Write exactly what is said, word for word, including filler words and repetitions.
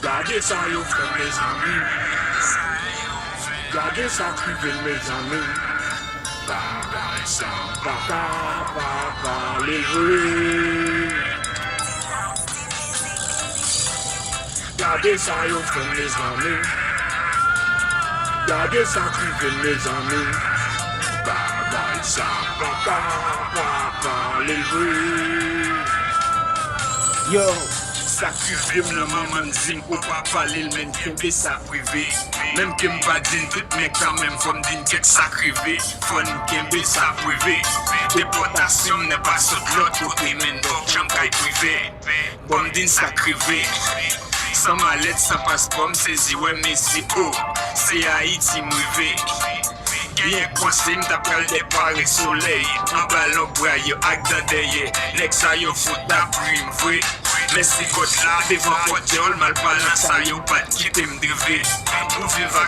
Gade sa yo fè m, mezanmi. Gade sa k rive m, mezanmi. Bagay sa pa ka pa pale vre. Gade sa yo fè m, mezanmi. Gade sa k rive m, mezanmi. Bagay sa pa ka pa pale vre. Yo, sa k rive m nan, manman m di m pou pa pale l, men kenbe sa prive. Menm ke m pa di n tout, men kanmenm fò m di n kèk sa k rive. Fò n kenbe sa prive. Depòtasyon m nan pa sot lòt kote, men n pap janm kay prive. Bon, m di n sa k rive. San malèt, san paspò, m sezi wè mesye o. Se Ayiti m rive. Genyen k panse m ta pral depare solèy anba lonbraj yo ak dan dèyè. Nèg sa yo fout ap ri m vre. Men se gòt la devan pòtè w, l mal palan sa yo pa t kite m drive. Pou viv ak